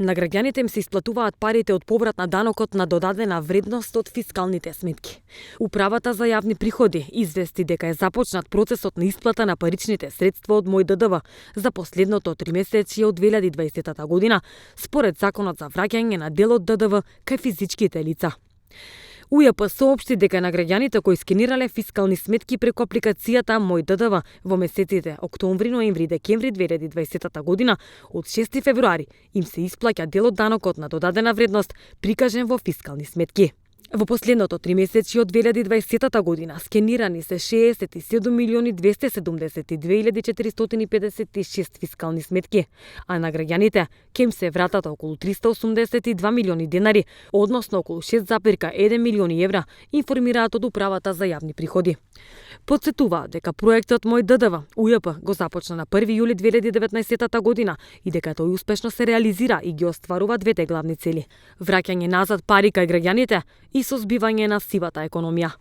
На граѓаните им се исплатуваат парите од поврат на данокот на додадена вредност од фискалните сметки. Управата за јавни приходи извести дека е започнат процесот на исплата на паричните средства од Мој ДДВ за последното тримесечие од 2020 година, според Законот за враќање на дел од ДДВ кај физичките лица. УЈП соопшти дека на граѓаните кои скенирале фискални сметки преку апликацијата Мој ДДВ во месеците октомври, ноември и декември 2020 година, од 6 февруари им се исплаќа дел од данокот на додадена вредност прикажен во фискални сметки. Во последното тримесечие од 2020 година скенирани се 67.272.456 фискални сметки, а на граѓаните ќе им се вратат околу 382 милиони денари, односно околу 6,1 милиони евра, информираат од Управата за јавни приходи. Потсетуваат дека проектот Мој ДДВ УЈП го започна на 1 јули 2019 година и дека тој успешно се реализира и ги остварува двете главни цели: враќање назад пари кај граѓаните и созбивање на сивата економија.